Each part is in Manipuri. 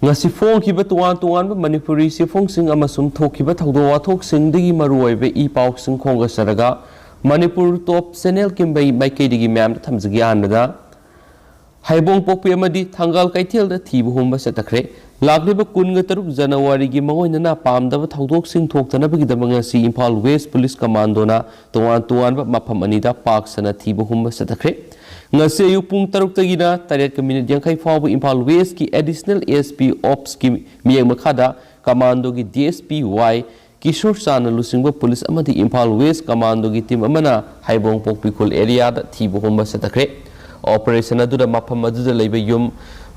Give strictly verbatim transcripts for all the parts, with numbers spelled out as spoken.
ꯉꯁꯤ ꯐꯣꯡꯈꯤꯕ ꯇꯣꯉꯥꯟ ꯇꯣꯉꯥꯟꯕ ꯃꯅꯤꯄꯨꯔꯤ ꯆꯦꯐꯣꯡꯁꯤꯡ ꯑꯃꯁꯨꯡ ꯊꯣꯛꯈꯤꯕ ꯊꯧꯗꯣꯛ ꯋꯥꯊꯣꯛꯁꯤꯡꯗꯒꯤ ꯃꯔꯨꯑꯣꯏꯕ ꯏ ꯄꯥꯎꯁꯤꯡ ꯈꯣꯝꯒꯠꯆꯔꯒ ꯃꯅꯤꯄꯨꯔ ꯇꯣꯞ ꯆꯦꯅꯦꯜꯒꯤ ꯃꯥꯏ-, ꯃꯥꯏꯀꯩꯗꯒꯤ ꯃꯌꯥꯝꯗ ꯊꯝꯖꯒꯦ꯫ ꯑꯍꯥꯟꯕꯗ, ꯍꯩꯕꯣꯡ ꯄꯣꯛꯄꯤ ꯑꯃꯗꯤ ꯊꯪꯒꯥꯜ ꯀꯩꯊꯦꯜꯗ ꯊꯤꯕ ꯍꯨꯝꯕ ꯆꯠꯊꯈ꯭ꯔꯦ꯫ ꯂꯥꯛꯂꯤꯕ ꯀꯨꯟꯒ ꯇꯔꯨꯛ ꯖꯅꯋꯥꯔꯤꯒꯤ ꯃꯑꯣꯡꯗꯅ ꯄꯥꯝꯗꯕ ꯊꯧꯗꯣꯛꯁꯤꯡ ꯊꯣꯛꯇꯅꯕꯒꯤꯗꯃꯛ ꯉꯁꯤ ꯏꯝꯐꯥꯜ ꯋꯦꯁ ꯄꯨꯂꯤꯁ ꯀꯃꯥꯟꯗꯣꯅ ꯇꯣꯉꯥꯟ ꯇꯣꯉꯥꯟꯕ ꯃꯐꯝ ꯑꯅꯤꯗ ꯄꯥꯛ ꯁꯟꯅ ꯊꯤꯕ ꯍꯨꯝꯕ ꯆꯠꯊꯈ꯭ꯔꯦ꯫ ꯉꯁꯤ ꯑꯌꯨꯛ ꯄꯨꯡ ꯇꯔꯨꯛꯇꯒꯤꯅ ꯇꯔꯦꯠꯀ ꯃꯤꯅꯤꯠ ꯌꯥꯡꯈꯩ ꯐꯥꯎꯕ ꯏꯝꯐꯥꯜ ꯋꯦꯁꯀꯤ ꯑꯦꯗꯤꯁꯅꯦꯜ ꯑꯦꯁ ꯄꯤ ꯑꯣꯞꯁꯀꯤ ꯃꯤꯠꯌꯦꯡ ꯃꯈꯥꯗ ꯀꯃꯥꯟꯗꯣꯒꯤ ꯗꯤ ꯑꯦꯁ ꯄꯤ ꯋꯥꯏ ꯀꯤꯁꯣꯔ ꯆꯥꯅ ꯂꯨꯆꯤꯡꯕ ꯄꯨꯂꯤꯁ ꯑꯃꯗꯤ ꯏꯝꯐꯥꯜ ꯋꯦꯁ ꯀꯃꯥꯟꯗꯣꯒꯤ ꯇꯤꯝ ꯑꯃꯅ ꯍꯩꯕꯣꯡ ꯄꯣꯛꯄꯤ ꯈꯨꯜ ꯑꯦꯔꯤꯌꯥꯗ ꯊꯤꯕ ꯍꯨꯝꯕ ꯆꯠꯊꯈ꯭ꯔꯦ꯫ ꯑꯣꯄꯔꯦꯁꯟ ꯑꯗꯨꯗ ꯃꯐꯝ ꯑꯗꯨꯗ ꯂꯩꯕ ꯌꯨꯝ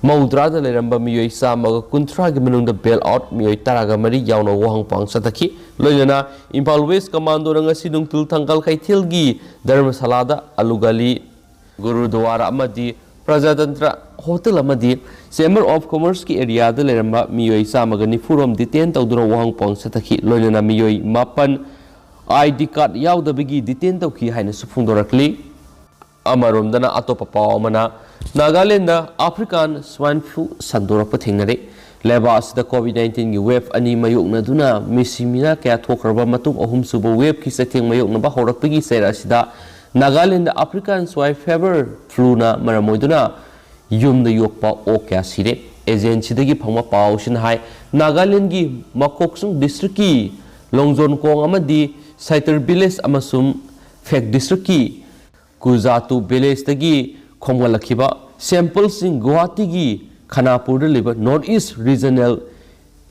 ꯃꯧꯗ꯭ꯔꯥꯗ ꯂꯩꯔꯝꯕ ꯃꯤꯑꯣꯏ ꯆꯥꯝꯃꯒ ꯀꯨꯟꯊ꯭ꯔꯥꯒꯤ ꯃꯅꯨꯡꯗ ꯕꯦꯜ ꯑꯥꯎꯠ ꯃꯤꯑꯣꯏ ꯇꯔꯥꯒ ꯃꯔꯤ ꯌꯥꯎꯅ ꯋꯥꯍꯪ ꯄꯥꯎ ꯆꯠꯊꯈꯤ꯫ ꯂꯣꯏꯅꯅ ꯏꯝꯐꯥꯜ ꯋꯦꯁ ꯀꯃꯥꯟꯗꯣꯅ ꯉꯁꯤ ꯅꯨꯡꯊꯤꯜ ꯊꯪꯒꯥꯜ ꯀꯩꯊꯦꯜꯒꯤ ꯙꯔꯃꯁꯥꯂꯥꯗ ꯑꯂꯨꯒꯂꯤ ꯒꯨꯔꯨꯗ꯭ꯋꯥꯔꯥ ꯑꯃꯗꯤ ꯄ꯭ꯔꯖꯥꯇꯟꯇ꯭ꯔ ꯍꯣꯇꯦꯜ ꯑꯃꯗꯤ ꯆꯦꯝꯕꯔ ꯑꯣꯐ ꯀꯣꯃꯔꯁꯀꯤ ꯑꯦꯔꯤꯌꯥꯗ ꯂꯩꯔꯝꯕ ꯃꯤꯑꯣꯏ ꯆꯥꯝꯃꯒ ꯅꯤꯐꯨ ꯔꯣꯝ ꯗꯤꯇꯦꯟ ꯇꯧꯗꯨꯅ ꯋꯥꯍꯪ ꯄꯥꯎ ꯆꯠꯊꯈꯤ꯫ ꯂꯣꯏꯅꯅ ꯃꯤꯑꯣꯏ ꯃꯥꯄꯟ ꯑꯥꯏ ꯗꯤ ꯀꯥꯔꯗ ꯌꯥꯎꯗꯕꯒꯤ ꯗꯤꯇꯦꯟ ꯇꯧꯈꯤ ꯍꯥꯏꯅꯁꯨ ꯐꯣꯡꯗꯣꯔꯛꯂꯤ꯫ ꯑꯃꯔꯣꯝꯗꯅ ꯑꯇꯣꯞꯄ ꯄꯥꯎ ꯑꯃꯅ, ꯅꯥꯒꯥꯂꯦꯟꯗ ꯑꯐ꯭ꯔꯤꯀꯥꯟ ꯁ꯭ꯋꯥꯏꯟ ꯐ꯭ꯂꯨ ꯁꯟꯗꯣꯔꯛꯄ ꯊꯦꯡꯅꯔꯦ꯫ ꯂꯩꯕꯥꯛ ꯑꯁꯤꯗ ꯀꯣꯚꯤꯗ ꯅꯥꯏꯟꯇꯤꯟꯒꯤ ꯋꯦꯕ ꯑꯅꯤ ꯃꯥꯌꯣꯛꯅꯗꯨꯅ ꯃꯤꯁꯤ ꯃꯤꯅꯥ ꯀꯌꯥ ꯊꯣꯛꯈ꯭ꯔꯕ ꯃꯇꯨꯡ, ꯑꯍꯨꯝꯁꯨꯕ ꯋꯦꯕꯀꯤ ꯆꯩꯊꯦꯡ ꯃꯥꯌꯣꯛꯅꯕ ꯍꯧꯔꯛꯄꯒꯤ ꯆꯩꯔꯛ ꯑꯁꯤꯗ ꯅꯥꯒꯥꯂꯦꯟꯗ ꯑꯐ꯭ꯔꯤꯀꯥꯟ ꯁ꯭ꯋꯥꯏꯟ ꯐꯤꯚꯔ ꯐ꯭ꯂꯨꯅ ꯃꯔꯝ ꯑꯣꯏꯗꯨꯅ ꯌꯨꯝꯗ ꯌꯣꯛꯄ ꯑꯣꯛ ꯀꯌꯥ ꯁꯤꯔꯦ꯫ ꯑꯦꯖꯦꯟꯁꯤꯗꯒꯤ ꯐꯪꯕ ꯄꯥꯎꯁꯤꯅ ꯍꯥꯏ, ꯅꯥꯒꯥꯂꯦꯟꯒꯤ ꯃꯀꯣꯛꯆꯨꯡ ꯗꯤꯁꯇ꯭ꯔꯤꯛꯀꯤ ꯂꯣꯡꯖꯣꯟꯀꯣꯡ ꯑꯃꯗꯤ ꯁꯥꯏꯇꯔ ꯚꯤꯂꯦꯖ ꯑꯃꯁꯨꯡ ꯐꯦꯛ ꯗꯤꯁꯇ꯭ꯔꯤꯛꯀꯤ ꯀꯨꯖꯥꯇꯨ ꯚꯤꯂꯦꯖꯇꯒꯤ ꯈꯣꯝꯒꯠꯂꯛꯈꯤꯕ ꯁꯦꯝꯄꯜꯁꯤꯡ ꯒꯨꯋꯥꯍꯥꯇꯤꯒꯤ ꯈꯅꯥꯄꯨꯔꯗ ꯂꯩꯕ north east regional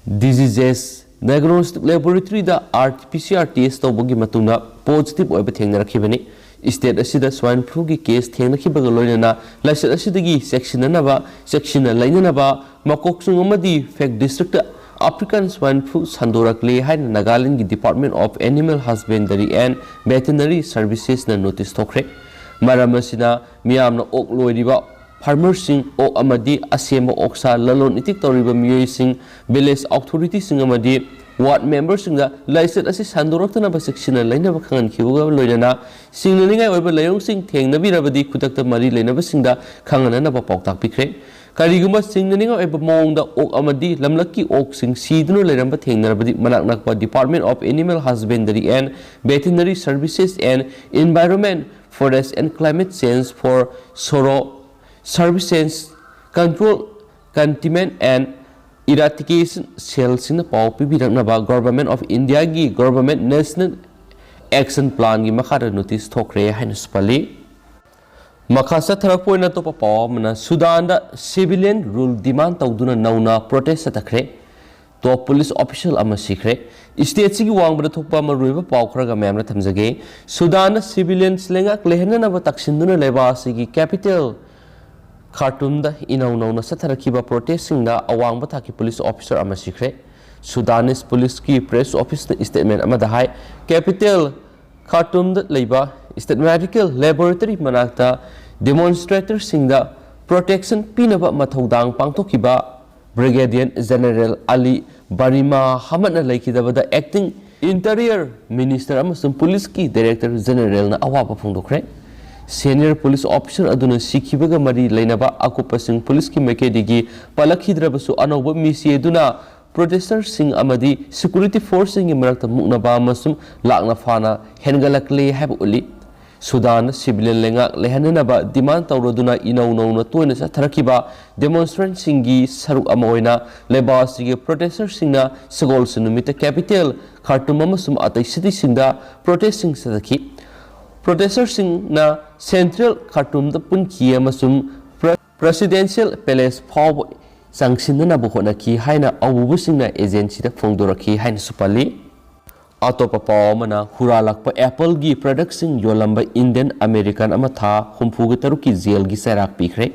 disease diagnostic ꯂꯦꯕꯣꯔꯦꯇꯔꯤꯗ R P C R test ꯇꯧꯕꯒꯤ ꯃꯇꯨꯡꯗ ꯄꯣꯖꯤꯇꯤꯚ ꯑꯣꯏꯕ ꯊꯦꯡꯅꯔꯛꯈꯤꯕꯅꯤ꯫ ꯁ꯭ꯇꯦꯠ ꯑꯁꯤꯗ ꯁ꯭ꯋꯥꯏꯟ ꯐ꯭ꯂꯨꯒꯤ ꯀꯦꯁ ꯊꯦꯡꯅꯈꯤꯕꯒ ꯂꯣꯏꯅꯅ ꯂꯥꯏꯆꯠ ꯑꯁꯤꯗꯒꯤ ꯆꯦꯛꯁꯤꯟꯅꯅꯕ, ꯆꯦꯛꯁꯤꯟꯅ ꯂꯩꯅꯅꯕ ꯃꯀꯣꯛꯆꯨꯡ ꯑꯃꯗꯤ Phek district African swine flu ꯁꯟꯗꯣꯔꯛꯂꯦ ꯍꯥꯏꯅ ꯅꯥꯒꯥꯂꯦꯟꯗꯒꯤ department of animal husbandry and veterinary ꯁꯔꯚꯤꯁꯦꯁꯅ ꯅꯣꯇꯤꯁ ꯊꯣꯛꯈ꯭ꯔꯦ꯫ ꯃꯔꯝ ꯑꯁꯤꯅ ꯃꯤꯌꯥꯝꯅ ꯑꯣꯛ ꯂꯣꯏꯔꯤꯕ ꯐꯥꯔꯃꯔꯁꯤꯡ, ꯑꯣꯛ ꯑꯃꯗꯤ ꯑꯁꯦꯝꯕ ꯑꯣꯛꯁꯥ ꯂꯂꯣꯟ ꯏꯇꯤꯛ ꯇꯧꯔꯤꯕ ꯃꯤꯑꯣꯏꯁꯤꯡ, ꯚꯤꯂꯦꯖ ꯑꯣꯊꯣꯔꯤꯇꯤꯁꯤꯡ ꯑꯃꯗꯤ ꯋꯥꯔꯗ ꯃꯦꯝꯕꯔꯁꯤꯡꯗ ꯂꯥꯏꯆꯠ ꯑꯁꯤ ꯁꯟꯗꯣꯔꯛꯇꯅꯕ ꯆꯦꯛꯁꯤꯟꯅ ꯂꯩꯅꯕ ꯈꯪꯍꯟꯈꯤꯕꯒ ꯂꯣꯏꯅꯅ ꯁꯤꯡꯅꯅꯤꯡꯉꯥꯏ ꯑꯣꯏꯕ ꯂꯥꯏꯑꯣꯡꯁꯤꯡ ꯊꯦꯡꯅꯕꯤꯔꯕꯗꯤ ꯈꯨꯗꯛꯇ ꯃꯔꯤ ꯂꯩꯅꯕꯁꯤꯡꯗ ꯈꯪꯍꯟꯅꯅꯕ ꯄꯥꯎꯇꯥꯛ ꯄꯤꯈ꯭ꯔꯦ꯫ ꯀꯔꯤꯒꯨꯝꯕ ꯆꯤꯡꯅꯅꯤꯡꯉꯥꯏ ꯑꯣꯏꯕ ꯃꯑꯣꯡꯗ ꯑꯣꯛ ꯑꯃꯗꯤ ꯂꯝꯂꯛꯀꯤ ꯑꯣꯛꯁꯤꯡ ꯁꯤꯗꯨꯅ ꯂꯩꯔꯝꯕ ꯊꯦꯡꯅꯔꯕꯗꯤ, ꯃꯅꯥꯛ ꯅꯛꯄ Department of Animal Husbandry and Veterinary Services and Environment, Forest and Climate Change for Soro Services Control, Containment and Eradication Cellꯁꯤꯡꯅ ꯄꯥꯎ ꯄꯤꯕꯤꯔꯛꯅꯕ Government of Indiaꯒꯤ Government National Action Planꯒꯤ ꯃꯈꯥꯗ notice ꯊꯣꯛꯈ꯭ꯔꯦ ꯍꯥꯏꯅꯁꯨ ꯄꯜꯂꯤ꯫ ꯃꯈꯥ ꯆꯠꯊꯔꯛꯄ ꯑꯣꯏꯅ ꯑꯇꯣꯞꯄ ꯄꯥꯎ ꯑꯃꯅ, ꯁꯨꯗꯥꯟꯗ civilian rule demand ꯇꯧꯗꯨꯅ ꯅꯧꯅ protest ꯆꯠꯊꯈ꯭ꯔꯦ꯫ Top police official ꯑꯃ ꯁꯤꯈ꯭ꯔꯦ꯫ Stateꯁꯤꯒꯤ ꯋꯥꯡꯃꯗ ꯊꯣꯛꯄ ꯃꯔꯨꯑꯣꯏꯕ ꯄꯥꯎ ꯈꯔꯒ ꯃꯌꯥꯝꯅ ꯊꯝꯖꯒꯦ꯫ ꯁꯨꯗꯥꯟꯗ civilians ꯂꯩꯉꯥꯛ ꯂꯩꯍꯟꯅꯅꯕ ꯇꯛꯁꯤꯟꯗꯨꯅ ꯂꯩꯕꯥꯛ ꯑꯁꯤꯒꯤ capital ꯈꯥꯔꯇꯨꯝꯗ ꯏꯅꯧ ꯅꯧꯅ ꯆꯠꯊꯔꯛꯈꯤꯕ protestꯁꯤꯡꯗ ꯑꯋꯥꯡꯕ ꯊꯥꯛꯀꯤ police officer ꯑꯃ ꯁꯤꯈ꯭ꯔꯦ꯫ Sudanese policeꯀꯤ press officeꯅ statement ꯑꯃꯗ ꯍꯥꯏ, capital ꯈꯥꯔꯇꯨꯝꯗ ꯂꯩꯕ State Medical Laboratory ꯃꯅꯥꯛꯇ demonstratorꯁꯤꯡꯗ protection ꯄꯤꯅꯕ ꯃꯊꯧꯗꯥꯡ ꯄꯥꯡꯊꯣꯛꯈꯤꯕ Brigadier General Ali Barima Hamadꯅ ꯂꯩꯈꯤꯗꯕꯗ Acting Interior Minister ꯑꯃꯁꯨꯡ policeꯀꯤ Director Generalꯅ ꯑꯋꯥꯕ ꯐꯣꯡꯗꯣꯛꯈ꯭ꯔꯦ꯫ Senior police officer ꯑꯗꯨꯅ ꯁꯤꯈꯤꯕꯒ ꯃꯔꯤ ꯂꯩꯅꯕ ꯑꯀꯨꯞꯄꯁꯤꯡ policeꯀꯤ ꯃꯥꯏꯀꯩꯗꯒꯤ ꯄꯜꯂꯛꯈꯤꯗ꯭ꯔꯕꯁꯨ, ꯑꯅꯧꯕ ꯃꯤꯁꯤ ꯑꯗꯨꯅ protesterꯁꯤꯡ ꯑꯃꯗꯤ security forceꯁꯤꯡꯒꯤ ꯃꯔꯛꯇ ꯃꯨꯛꯅꯕ ꯑꯃꯁꯨꯡ ꯂꯥꯛꯅ ꯐꯥꯅ ꯍꯦꯟꯒꯠꯂꯛꯂꯦ ꯍꯥꯏꯕ ꯎꯠꯂꯤ꯫ ꯁꯨꯗꯥꯟꯗ civilian ꯂꯩꯉꯥꯛ ꯂꯩꯍꯟꯅꯅꯕ demand ꯇꯧꯔꯗꯨꯅ ꯏꯅꯧ ꯅꯧꯅ ꯇꯣꯏꯅ ꯆꯠꯊꯔꯛꯈꯤꯕ demonstrantꯁꯤꯡꯒꯤ ꯁꯔꯨꯛ ꯑꯃ ꯑꯣꯏꯅ ꯂꯩꯕꯥꯛ ꯑꯁꯤꯒꯤ protesterꯁꯤꯡꯅ ꯁꯒꯣꯜꯁꯦꯟ ꯅꯨꯃꯤꯠꯇ capital ꯈꯥꯔꯇꯨꯝ ꯑꯃꯁꯨꯡ ꯑꯇꯩ cityꯁꯤꯡꯗ protestꯁꯤꯡ ꯆꯠꯊꯈꯤ꯫ Protesterꯁꯤꯡꯅ central ꯈꯥꯔꯇꯨꯝꯗ ꯄꯨꯟꯈꯤ ꯑꯃꯁꯨꯡ pre-, Presidential Palace ꯐꯥꯎꯕ ꯆꯪꯁꯤꯟꯅꯅꯕ ꯍꯣꯠꯅꯈꯤ ꯍꯥꯏꯅ ꯑꯎꯕꯁꯤꯡꯅ agencyꯗ ꯐꯣꯡꯗꯣꯔꯛꯈꯤ ꯍꯥꯏꯅꯁꯨ ꯄꯜꯂꯤ꯫ ꯑꯇꯣꯞꯄ ꯄꯥꯎ ꯑꯃꯅ, ꯍꯨꯔꯥꯜꯂꯛꯄ Appleꯒꯤ productꯁꯤꯡ ꯌꯣꯜꯂꯝꯕ Indian American ꯑꯃ ꯊꯥ ꯍꯨꯝꯐꯨꯒ ꯇꯔꯨꯛꯀꯤ jailꯒꯤ ꯆꯩꯔꯥꯛ ꯄꯤꯈ꯭ꯔꯦ꯫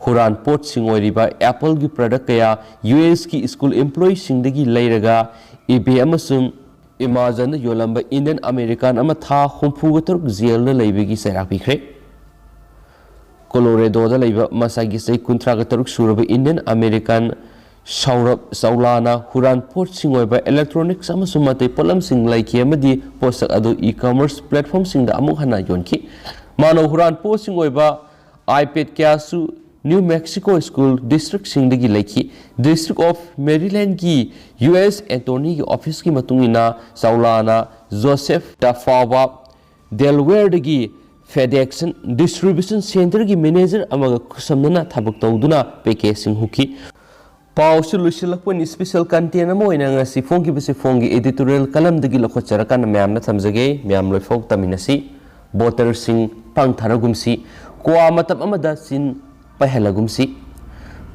ꯍꯨꯔꯥꯟ ꯄꯣꯠꯁꯤꯡ ꯑꯣꯏꯔꯤꯕ Appleꯒꯤ product ꯀꯌꯥ USꯀꯤ school employeeꯁꯤꯡꯗꯒꯤ ꯂꯩꯔꯒ eBay ꯑꯃꯁꯨꯡ Amazonꯗ ꯌꯣꯜꯂꯝꯕ Indian American ꯑꯃ ꯊꯥ ꯍꯨꯝꯐꯨꯒ ꯇꯔꯨꯛ jailꯗ ꯂꯩꯕꯒꯤ ꯆꯩꯔꯥꯛ ꯄꯤꯈ꯭ꯔꯦ꯫ Coloradoꯗ ꯂꯩꯕ ꯃꯁꯥꯒꯤ ꯆꯍꯤ ꯀꯨꯟꯊ꯭ꯔꯥꯒ ꯇꯔꯨꯛ ꯁꯨꯔꯕ Indian American ꯁꯧꯔꯕ ꯆꯧꯂꯥꯅ ꯍꯨꯔꯥꯟ ꯄꯣꯠꯁꯤꯡ ꯑꯣꯏꯕ electronics ꯑꯃꯁꯨꯡ ꯑꯇꯩ ꯄꯣꯠꯂꯝꯁꯤꯡ ꯂꯩꯈꯤ ꯑꯃꯗꯤ ꯄꯣꯠꯁꯛ ꯑꯗꯨ e-commerce platformꯁꯤꯡꯗ ꯑꯃꯨꯛ ꯍꯟꯅ ꯌꯣꯟꯈꯤ꯫ ꯃꯥꯅ ꯍꯨꯔꯥꯟ ꯄꯣꯠꯁꯤꯡ ꯑꯣꯏꯕ iPad ꯀꯌꯥꯁꯨ New Mexico School Districtꯁꯤꯡꯗꯒꯤ ꯂꯩꯈꯤ꯫ District of Marylandꯒꯤ U S Attorneyꯒꯤ Officeꯀꯤ ꯃꯇꯨꯡ ꯏꯟꯅ, ꯆꯥꯎꯂꯥꯅ ꯖꯣꯁꯦꯐ ꯗ ꯐꯥꯎꯕ ꯗꯦꯜꯋꯦꯌꯔꯗꯒꯤ FedEx Distribution Centerꯒꯤ manager ꯑꯃꯒ ꯈꯨꯠꯁꯝꯅꯅ ꯊꯕꯛ ꯇꯧꯗꯨꯅ package ꯁꯤꯡ ꯍꯨꯈꯤ꯫ ꯄꯥꯎꯁꯤ ꯂꯣꯏꯁꯤꯜꯂꯛꯄ ꯑꯣꯏꯅ special content ꯑꯃ ꯑꯣꯏꯅ ꯉꯁꯤ ꯐꯣꯡꯈꯤꯕꯁꯤ ꯐꯣꯡꯒꯤ editorial columnꯗꯒꯤ ꯂꯧꯈꯠꯆꯔꯀꯥꯟꯗ ꯃꯌꯥꯝꯅ ꯊꯝꯖꯒꯦ꯫ ꯃꯌꯥꯝ ꯂꯣꯏꯐꯥꯎ ꯇꯝꯃꯤꯟꯅꯁꯤ꯫ Voterꯁꯤꯡ ꯄꯥꯡꯊꯔꯒꯨꯝꯁꯤ꯫ ꯀ꯭ꯋꯥ ꯃꯇꯝ ꯑꯃꯗ ꯆꯤꯟ ꯄꯥꯏꯍꯜꯂꯒꯨꯝꯁꯤ꯫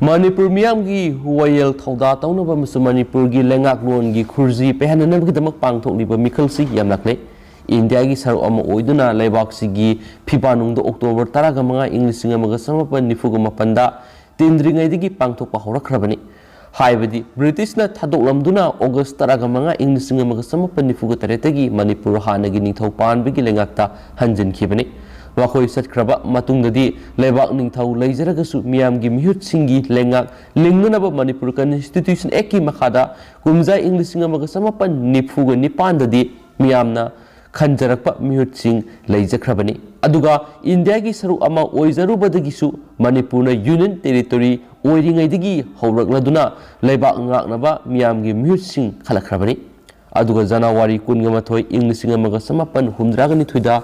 ꯃꯅꯤꯄꯨꯔ ꯃꯤꯌꯥꯝꯒꯤ ꯋꯥꯌꯦꯜ ꯊꯧꯗꯥ ꯇꯧꯅꯕ ꯑꯃꯁꯨꯡ ꯃꯅꯤꯄꯨꯔꯒꯤ ꯂꯩꯉꯥꯛꯂꯣꯟꯒꯤ ꯈꯨꯔꯖꯤ ꯄꯥꯏꯍꯟꯅꯅꯕꯒꯤꯗꯃꯛ ꯄꯥꯡꯊꯣꯛꯂꯤꯕ ꯃꯤꯈꯜꯁꯤ ꯌꯥꯝꯂꯛꯂꯦ꯫ ꯏꯟꯗꯤꯌꯥꯒꯤ ꯁꯔꯨꯛ ꯑꯃ ꯑꯣꯏꯗꯨꯅ ꯂꯩꯕꯥꯛꯁꯤꯒꯤ ꯐꯤꯕꯥꯅꯨꯡꯗ October ꯇꯔꯥꯒ ꯃꯉꯥ, ꯏꯪ ꯂꯤꯁꯤꯡ ꯑꯃꯒ ꯆꯃꯥꯄꯟ ꯅꯤꯐꯨꯒ ꯃꯥꯄꯟꯗ ꯇꯤꯟꯗ꯭ꯔꯤꯉꯩꯗꯒꯤ ꯄꯥꯡꯊꯣꯛꯄ ꯍꯧꯔꯛꯈ꯭ꯔꯕꯅꯤ꯫ ꯍꯥꯏꯕꯗꯤ Britishꯅ ꯊꯥꯗꯣꯛꯂꯝꯗꯨꯅ August ꯇꯔꯥꯒ ꯃꯉꯥ, ꯏꯪ ꯂꯤꯁꯤꯡ ꯑꯃꯒ ꯆꯃꯥꯄꯟ ꯅꯤꯐꯨꯒ ꯇꯔꯦꯠꯇꯒꯤ ꯃꯅꯤꯄꯨꯔ ꯍꯥꯟꯅꯒꯤ ꯅꯤꯡꯊꯧ ꯄꯥꯟꯕꯒꯤ ꯂꯩꯉꯥꯛꯇ ꯍꯟꯖꯤꯟꯈꯤꯕꯅꯤ꯫ ꯃꯈꯣꯏ ꯆꯠꯈ꯭ꯔꯕ ꯃꯇꯨꯡꯗꯗꯤ ꯂꯩꯕꯥꯛ ꯅꯤꯡꯊꯧ ꯂꯩꯖꯔꯒꯁꯨ ꯃꯤꯌꯥꯝꯒꯤ ꯃꯤꯍꯨꯠꯁꯤꯡꯒꯤ ꯂꯩꯉꯥꯛ ꯂꯤꯡꯅꯅꯕ ꯃꯅꯤꯄꯨꯔ Constitution Actꯀꯤ ꯃꯈꯥꯗ ꯀꯨꯝꯖꯥ ꯏꯪ ꯂꯤꯁꯤꯡ ꯑꯃꯒ ꯆꯃꯥꯄꯟ ꯅꯤꯐꯨꯒ ꯅꯤꯄꯥꯟꯗꯗꯤ ꯃꯤꯌꯥꯝꯅ ꯈꯟꯖꯔꯛꯄ ꯃꯤꯍꯨꯠꯁꯤꯡ ꯂꯩꯖꯈ꯭ꯔꯕꯅꯤ꯫ ꯑꯗꯨꯒ ꯏꯟꯗꯤꯌꯥꯒꯤ ꯁꯔꯨꯛ ꯑꯃ ꯑꯣꯏꯖꯔꯨꯕꯗꯒꯤꯁꯨ ꯃꯅꯤꯄꯨꯔꯅ Union Territory ꯑꯣꯏꯔꯤꯉꯩꯗꯒꯤ ꯍꯧꯔꯛꯂꯗꯨꯅ ꯂꯩꯕꯥꯛ ꯉꯥꯛꯅꯕ ꯃꯤꯌꯥꯝꯒꯤ ꯃꯤꯍꯨꯠꯁꯤꯡ ꯈꯜꯂꯛꯈ꯭ꯔꯕꯅꯤ꯫ ꯑꯗꯨꯒ ꯖꯅꯋꯥꯔꯤ ꯀꯨꯟꯒ ꯃꯥꯊꯣꯏ, ꯏꯪ ꯂꯤꯁꯤꯡ ꯑꯃꯒ ꯆꯃꯥꯄꯟ ꯍꯨꯝꯗ꯭ꯔꯥꯒ ꯅꯤꯊꯣꯏꯗ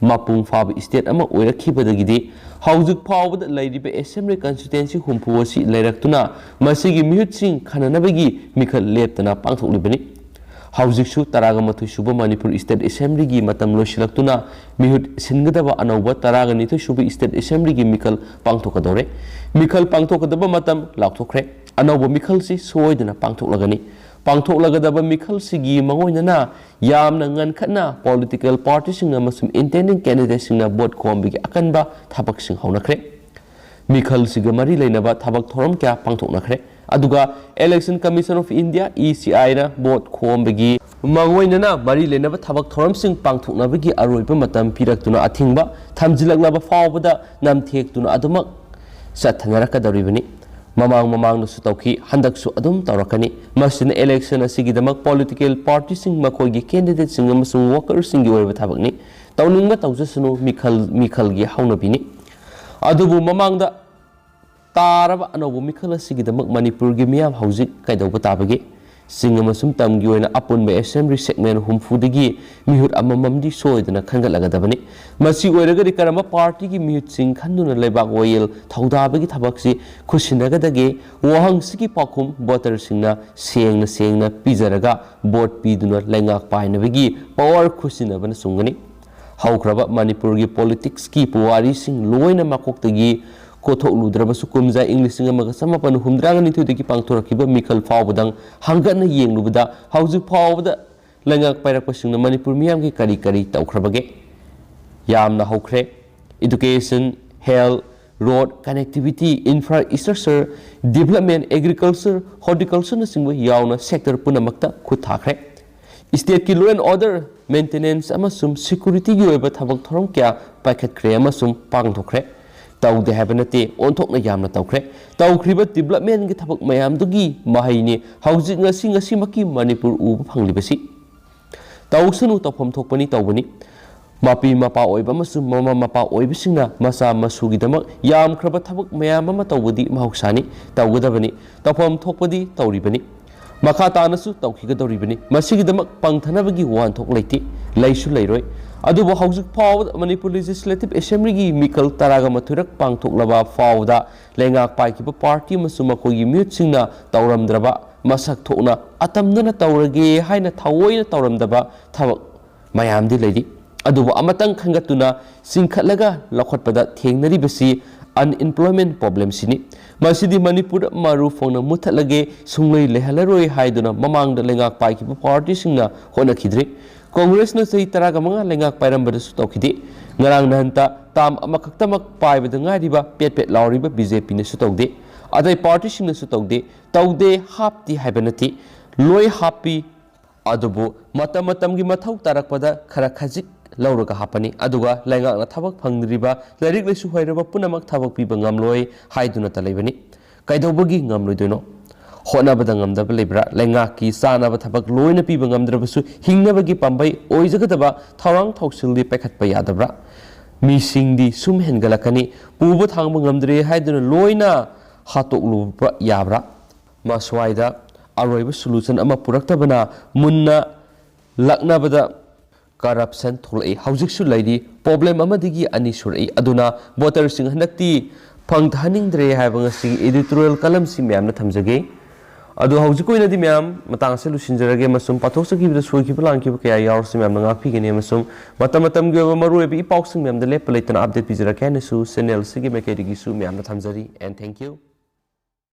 ꯃꯄꯨꯡ ꯐꯥꯕ state ꯑꯃ ꯑꯣꯏꯔꯛꯈꯤꯕꯗꯒꯤꯗꯤ ꯍꯧꯖꯤꯛ ꯐꯥꯎꯕꯗ ꯂꯩꯔꯤꯕ Assembly Constituency ꯍꯨꯝꯐꯨ ꯑꯁꯤ ꯂꯩꯔꯛꯇꯨꯅ ꯃꯁꯤꯒꯤ ꯃꯤꯍꯨꯠꯁꯤꯡ ꯈꯟꯅꯅꯕꯒꯤ ꯃꯤꯈꯜ ꯂꯦꯞꯇꯅ ꯄꯥꯡꯊꯣꯛꯂꯤꯕꯅꯤ꯫ ꯍꯧꯖꯤꯛꯁꯨ ꯇꯔꯥꯒ ꯃꯥꯊꯣꯏ ꯁꯨꯕ ꯃꯅꯤꯄꯨꯔ State Assemblyꯒꯤ ꯃꯇꯝ ꯂꯣꯏꯁꯤꯜꯂꯛꯇꯨꯅ ꯃꯤꯍꯨꯠ ꯁꯤꯟꯒꯗꯕ ꯑꯅꯧꯕ ꯇꯔꯥꯒ ꯅꯤꯊꯣꯏ ꯁꯨꯕ State Assemblyꯒꯤ ꯃꯤꯈꯜ ꯄꯥꯡꯊꯣꯛꯀꯗꯧꯔꯦ꯫ ꯃꯤꯈꯜ ꯄꯥꯡꯊꯣꯛꯀꯗꯕ ꯃꯇꯝ ꯂꯥꯎꯊꯣꯛꯈ꯭ꯔꯦ꯫ ꯑꯅꯧꯕ ꯃꯤꯈꯜꯁꯤ ꯁꯣꯏꯗꯅ ꯄꯥꯡꯊꯣꯛꯂꯒꯅꯤ꯫ ꯄꯥꯡꯊꯣꯛꯂꯒꯗꯕ ꯃꯤꯈꯜꯁꯤꯒꯤ ꯃꯥꯡꯑꯣꯏꯅꯅ ꯌꯥꯝꯅ ꯉꯟꯈꯠꯅ political partyꯁꯤꯡ ꯑꯃꯁꯨꯡ intending candidateꯁꯤꯡꯅ vote ꯈꯣꯝꯕꯒꯤ ꯑꯀꯟꯕ ꯊꯕꯛꯁꯤꯡ ꯍꯧꯅꯈ꯭ꯔꯦ꯫ ꯃꯤꯈꯜꯁꯤꯒ ꯃꯔꯤ ꯂꯩꯅꯕ ꯊꯕꯛ ꯊꯧꯔꯝ ꯀꯌꯥ ꯄꯥꯡꯊꯣꯛꯅꯈ꯭ꯔꯦ꯫ ꯑꯗꯨꯒ Election Commission of India, ECIꯅ vote ꯈꯣꯝꯕꯒꯤ ꯃꯥꯡꯑꯣꯏꯅꯅ ꯃꯔꯤ ꯂꯩꯅꯕ ꯊꯕꯛ ꯊꯧꯔꯝꯁꯤꯡ ꯄꯥꯡꯊꯣꯛꯅꯕꯒꯤ ꯑꯔꯣꯏꯕ ꯃꯇꯝ ꯄꯤꯔꯛꯇꯨꯅ ꯑꯊꯤꯡꯕ ꯊꯝꯖꯤꯜꯂꯛꯂꯕ ꯐꯥꯎꯕꯗ ꯅꯝꯊꯦꯛꯇꯨꯅ ꯑꯗꯨꯃꯛ ꯆꯠꯊꯅꯔꯛꯀꯗꯧꯔꯤꯕꯅꯤ꯫ ꯃꯃꯥꯡ ꯃꯃꯥꯡꯗꯁꯨ ꯇꯧꯈꯤ, ꯍꯟꯗꯛꯁꯨ ꯑꯗꯨꯝ ꯇꯧꯔꯛꯀꯅꯤ꯫ ꯃꯁꯤꯅ election ꯑꯁꯤꯒꯤꯗꯃꯛ political partyꯁꯤꯡ, ꯃꯈꯣꯏꯒꯤ candidateꯁꯤꯡ ꯑꯃꯁꯨꯡ workerꯁꯤꯡꯒꯤ ꯑꯣꯏꯕ ꯊꯕꯛꯅꯤ꯫ ꯇꯧꯅꯤꯡꯕ ꯇꯧꯖꯁꯅꯨ, ꯃꯤꯈꯜ, ꯃꯤꯈꯜꯒꯤ ꯍꯧꯅꯕꯤꯅꯤ꯫ ꯑꯗꯨꯕꯨ ꯃꯃꯥꯡꯗ ꯇꯥꯔꯕ ꯑꯅꯧꯕ ꯃꯤꯈꯜ ꯑꯁꯤꯒꯤꯗꯃꯛ ꯃꯅꯤꯄꯨꯔꯒꯤ ꯃꯤꯌꯥꯝ ꯍꯧꯖꯤꯛ ꯀꯩꯗꯧꯕ ꯇꯥꯕꯒꯦ? ꯆꯤꯡ ꯑꯃꯁꯨꯡ ꯇꯝꯒꯤ ꯑꯣꯏꯅ ꯑꯄꯨꯟꯕ assembly segment ꯍꯨꯝꯐꯨꯗꯒꯤ ꯃꯤꯍꯨꯠ ꯑꯃꯃꯝꯗꯤ ꯁꯣꯏꯗꯅ ꯈꯟꯒꯠꯂꯒꯗꯕꯅꯤ꯫ ꯃꯁꯤ ꯑꯣꯏꯔꯒꯗꯤ ꯀꯔꯝꯕ party ꯒꯤ ꯃꯤꯍꯨꯠꯁꯤꯡ ꯈꯟꯗꯨꯅ ꯂꯩꯕꯥꯛ ꯋꯥꯌꯦꯜ ꯊꯧꯗꯥꯕꯒꯤ ꯊꯕꯛꯁꯤ ꯈꯨꯠꯁꯤꯟꯅꯒꯗꯒꯦ? ꯋꯥꯍꯪꯁꯤꯒꯤ ꯄꯥꯎꯈꯨꯝ voter ꯁꯤꯡꯅ ꯁꯦꯡꯅ ꯁꯦꯡꯅ ꯄꯤꯖꯔꯒ vote ꯄꯤꯗꯨꯅ ꯂꯩꯉꯥꯛ ꯄꯥꯏꯅꯕꯒꯤ power ꯈꯨꯠꯁꯤꯟꯅꯕꯅ ꯆꯨꯝꯒꯅꯤ꯫ ꯍꯧꯈ꯭ꯔꯕ ꯃꯅꯤꯄꯨꯔꯒꯤ politics ꯀꯤ ꯄꯨꯋꯥꯔꯤꯁꯤꯡ ꯂꯣꯏꯅ ꯃꯀꯣꯛꯇꯒꯤ ꯀꯣꯊꯣꯛꯂꯨꯗ꯭ꯔꯕꯁꯨ, ꯀꯨꯝꯖꯥ ꯏꯪ ꯂꯤꯁꯤꯡ ꯑꯃꯒ ꯆꯃꯥꯄꯟ ꯍꯨꯝꯗ꯭ꯔꯥꯒ ꯅꯤꯊꯣꯏꯗꯒꯤ ꯄꯥꯡꯊꯣꯔꯛꯈꯤꯕ ꯃꯤꯈꯜ ꯐꯥꯎꯕꯗꯪ ꯍꯪꯒꯠꯅ ꯌꯦꯡꯂꯨꯕꯗ, ꯍꯧꯖꯤꯛ ꯐꯥꯎꯕꯗ ꯂꯩꯉꯥꯛ ꯄꯥꯏꯔꯛꯄꯁꯤꯡꯅ ꯃꯅꯤꯄꯨꯔ ꯃꯤꯌꯥꯝꯒꯤ ꯀꯔꯤ ꯀꯔꯤ ꯇꯧꯈ꯭ꯔꯕꯒꯦ? ꯌꯥꯝꯅ ꯍꯧꯈ꯭ꯔꯦ꯫ Education, health, road, connectivity, infrastructure, development, agriculture, horticulture ꯅꯆꯤꯡꯕ ꯌꯥꯎꯅ sector ꯄꯨꯝꯅꯃꯛꯇ ꯈꯨꯠ ꯊꯥꯈ꯭ꯔꯦ꯫ State ꯀꯤ law and order maintenance ꯑꯃꯁꯨꯡ security ꯒꯤ ꯑꯣꯏꯕ ꯊꯕꯛ ꯊꯧꯔꯝ ꯀꯌꯥ ꯄꯥꯏꯈꯠꯈ꯭ꯔꯦ ꯑꯃꯁꯨꯡ ꯄꯥꯡꯊꯣꯛꯈ꯭ꯔꯦ꯫ ꯇꯧꯗꯦ ꯍꯥꯏꯕ ꯅꯠꯇꯦ, ꯑꯣꯟꯊꯣꯛꯅ ꯌꯥꯝꯅ ꯇꯧꯈ꯭ꯔꯦ꯫ ꯇꯧꯈ꯭ꯔꯤꯕ development ꯀꯤ ꯊꯕꯛ ꯃꯌꯥꯝꯗꯨꯒꯤ ꯃꯍꯩꯅꯤ ꯍꯧꯖꯤꯛ ꯉꯁꯤ ꯉꯁꯤꯃꯛꯀꯤ ꯃꯅꯤꯄꯨꯔ ꯎꯕ ꯐꯪꯂꯤꯕꯁꯤ꯫ ꯇꯧꯁꯅꯨ, ꯇꯧꯐꯝ ꯊꯣꯛꯄꯅꯤ ꯇꯧꯕꯅꯤ꯫ ꯃꯄꯤ ꯃꯄꯥ ꯑꯣꯏꯕ ꯑꯃꯁꯨꯡ ꯃꯃꯥ ꯃꯄꯥ ꯑꯣꯏꯕꯁꯤꯡꯅ ꯃꯆꯥ ꯃꯁꯨꯒꯤꯗꯃꯛ ꯌꯥꯝꯈ꯭ꯔꯕ ꯊꯕꯛ ꯃꯌꯥꯝ ꯑꯃ ꯇꯧꯕꯗꯤ ꯃꯍꯧꯁꯥꯅꯤ, ꯇꯧꯒꯗꯕꯅꯤ, ꯇꯧꯐꯝ ꯊꯣꯛꯄꯗꯤ ꯇꯧꯔꯤꯕꯅꯤ꯫ ꯃꯈꯥ ꯇꯥꯅꯁꯨ ꯇꯧꯈꯤꯒꯗꯧꯔꯤꯕꯅꯤ꯫ ꯃꯁꯤꯒꯤꯗꯃꯛ ꯄꯪꯊꯅꯕꯒꯤ ꯋꯥꯍꯟꯊꯣꯛ ꯂꯩꯇꯦ, ꯂꯩꯁꯨ ꯂꯩꯔꯣꯏ꯫ ꯑꯗꯨꯕꯨ ꯍꯧꯖꯤꯛ ꯐꯥꯎꯕꯗ ꯃꯅꯤꯄꯨꯔ Legislative Assembly ꯒꯤ ꯃꯤꯈꯜ ꯇꯔꯥꯒ ꯃꯥꯊꯣꯏꯔꯛ ꯄꯥꯡꯊꯣꯛꯂꯕ ꯐꯥꯎꯕꯗ ꯂꯩꯉꯥꯛ ꯄꯥꯏꯈꯤꯕ party ꯑꯃꯁꯨꯡ ꯃꯈꯣꯏꯒꯤ ꯃꯤꯍꯨꯠꯁꯤꯡꯅ ꯇꯧꯔꯝꯗ꯭ꯔꯕ, ꯃꯁꯛ ꯊꯣꯛꯅ ꯑꯇꯝꯅꯅ ꯇꯧꯔꯒꯦ ꯍꯥꯏꯅ ꯊꯑꯣꯏꯅ ꯇꯧꯔꯝꯗꯕ ꯊꯕꯛ ꯃꯌꯥꯝꯗꯤ ꯂꯩꯔꯤ꯫ ꯑꯗꯨꯕꯨ ꯑꯃꯇꯪ ꯈꯟꯒꯠꯇꯨꯅ ꯆꯤꯡꯈꯠꯂꯒ ꯂꯧꯈꯠꯄꯗ ꯊꯦꯡꯅꯔꯤꯕꯁꯤ unemployment problem ꯁꯤꯅꯤ꯫ ꯃꯁꯤꯗꯤ ꯃꯅꯤꯄꯨꯔꯗ ꯃꯔꯨ ꯐꯪꯅ ꯃꯨꯠꯊꯠꯂꯒꯦ, ꯁꯨꯡꯂꯩ ꯂꯩꯍꯜꯂꯔꯣꯏ ꯍꯥꯏꯗꯨꯅ ꯃꯃꯥꯡꯗ ꯂꯩꯉꯥꯛ ꯄꯥꯏꯈꯤꯕ party ꯁꯤꯡꯅ ꯍꯣꯠꯅꯈꯤꯗ꯭ꯔꯤ꯫ Congress ꯅ ꯆꯍꯤ ꯇꯔꯥꯒ ꯃꯉꯥ ꯂꯩꯉꯥꯛ ꯄꯥꯏꯔꯝꯕꯗꯁꯨ ꯇꯧꯈꯤꯗꯦ꯫ ꯉꯔꯥꯡ ꯅꯍꯥꯟꯇ term ꯑꯃꯈꯛꯇꯃꯛ ꯄꯥꯏꯕꯗ ꯉꯥꯏꯔꯤꯕ ꯄꯦꯠ ꯄꯦꯠ ꯂꯥꯎꯔꯤꯕ B J P ꯅꯁꯨ ꯇꯧꯗꯦ꯫ ꯑꯇꯩ party ꯁꯤꯡꯅꯁꯨ ꯇꯧꯗꯦ꯫ ꯇꯧꯗꯦ ꯍꯥꯞꯇꯦ ꯍꯥꯏꯕ ꯅꯠꯇꯦ, ꯂꯣꯏ ꯍꯥꯞꯄꯤ꯫ ꯑꯗꯨꯕꯨ ꯃꯇꯝ ꯃꯇꯝꯒꯤ ꯃꯊꯧ ꯇꯥꯔꯛꯄꯗ ꯈꯔ ꯈꯖꯤꯛ ꯂꯧꯔꯒ ꯍꯥꯞꯄꯅꯤ꯫ ꯑꯗꯨꯒ ꯂꯩꯉꯥꯛꯅ ꯊꯕꯛ ꯐꯪꯗ꯭ꯔꯤꯕ, ꯂꯥꯏꯔꯤꯛ ꯂꯥꯏꯁꯨ ꯍꯩꯔꯕ ꯄꯨꯝꯅꯃꯛ ꯊꯕꯛ ꯄꯤꯕ ꯉꯝꯂꯣꯏ ꯍꯥꯏꯗꯨꯅꯇ ꯂꯩꯕꯅꯤ꯫ ꯀꯩꯗꯧꯕꯒꯤ ꯉꯝꯂꯣꯏꯗꯣꯏꯅꯣ? ꯍꯣꯠꯅꯕꯗ ꯉꯝꯗꯕ ꯂꯩꯕ꯭ꯔꯥ? ꯂꯩꯉꯥꯛꯀꯤ ꯆꯥꯅꯕ ꯊꯕꯛ ꯂꯣꯏꯅ ꯄꯤꯕ ꯉꯝꯗ꯭ꯔꯕꯁꯨ ꯍꯤꯡꯅꯕꯒꯤ ꯄꯥꯝꯕꯩ ꯑꯣꯏꯖꯒꯗꯕ ꯊꯧꯔꯥꯡ ꯊꯧꯁꯤꯜꯗꯤ ꯄꯥꯏꯈꯠꯄ ꯌꯥꯗꯕ꯭ꯔꯥ? ꯃꯤꯁꯤꯡꯗꯤ ꯁꯨꯝ ꯍꯦꯟꯒꯠꯂꯛꯀꯅꯤ꯫ ꯄꯨꯕ ꯊꯥꯡꯕ ꯉꯝꯗ꯭ꯔꯦ ꯍꯥꯏꯗꯨꯅ ꯂꯣꯏꯅ ꯍꯥꯠꯇꯣꯛꯂꯨꯕ ꯌꯥꯕ꯭ꯔꯥ? ꯃꯁ꯭ꯋꯥꯏꯗ ꯑꯔꯣꯏꯕ solution ꯑꯃ ꯄꯨꯔꯛꯇꯕꯅ ꯃꯨꯟꯅ ꯂꯛꯅꯕꯗ corruption ꯊꯣꯛꯂꯛꯏ꯫ ꯍꯧꯖꯤꯛꯁꯨ ꯂꯩꯔꯤ꯫ Problem ꯑꯃꯗꯒꯤ ꯑꯅꯤ ꯁꯨꯔꯛꯏ꯫ ꯑꯗꯨꯅ voterꯁꯤꯡ ꯍꯟꯗꯛꯇꯤ ꯐꯪꯊꯍꯟꯅꯤꯡꯗ꯭ꯔꯦ ꯍꯥꯏꯕ ꯉꯁꯤꯒꯤ editorial columnꯁꯤ ꯃꯌꯥꯝꯅ ꯊꯝꯖꯒꯦ꯫ ꯑꯗꯣ ꯍꯧꯖꯤꯛꯀꯤ ꯑꯣꯏꯅꯗꯤ ꯃꯌꯥꯝ ꯃꯇꯥꯡ ꯑꯁꯤ ꯂꯣꯏꯁꯤꯟꯖꯔꯒꯦ ꯑꯃꯁꯨꯡ ꯄꯥꯊꯣꯛꯆꯈꯤꯕꯗ ꯁꯣꯏꯈꯤꯕ ꯂꯥꯟꯈꯤꯕ ꯀꯌꯥ ꯌꯥꯎꯔꯁꯨ ꯃꯌꯥꯝꯅ ꯉꯥꯛꯄꯤꯒꯅꯤ ꯑꯃꯁꯨꯡ ꯃꯇꯝ ꯃꯇꯝꯒꯤ ꯑꯣꯏꯕ ꯃꯔꯨꯑꯣꯏꯕ ꯏ ꯄꯥꯎꯁꯤꯡ ꯃꯌꯥꯝꯗ ꯂꯦꯞꯄ ꯂꯩꯇꯅ update ꯄꯤꯖꯔꯛꯀꯦ ꯍꯥꯏꯅꯁꯨ channel ꯑꯁꯤꯒꯤ ꯃꯥꯏꯀꯩꯗꯒꯤꯁꯨ ꯃꯌꯥꯝꯗ ꯊꯝꯖꯔꯤ꯫ And thank you꯫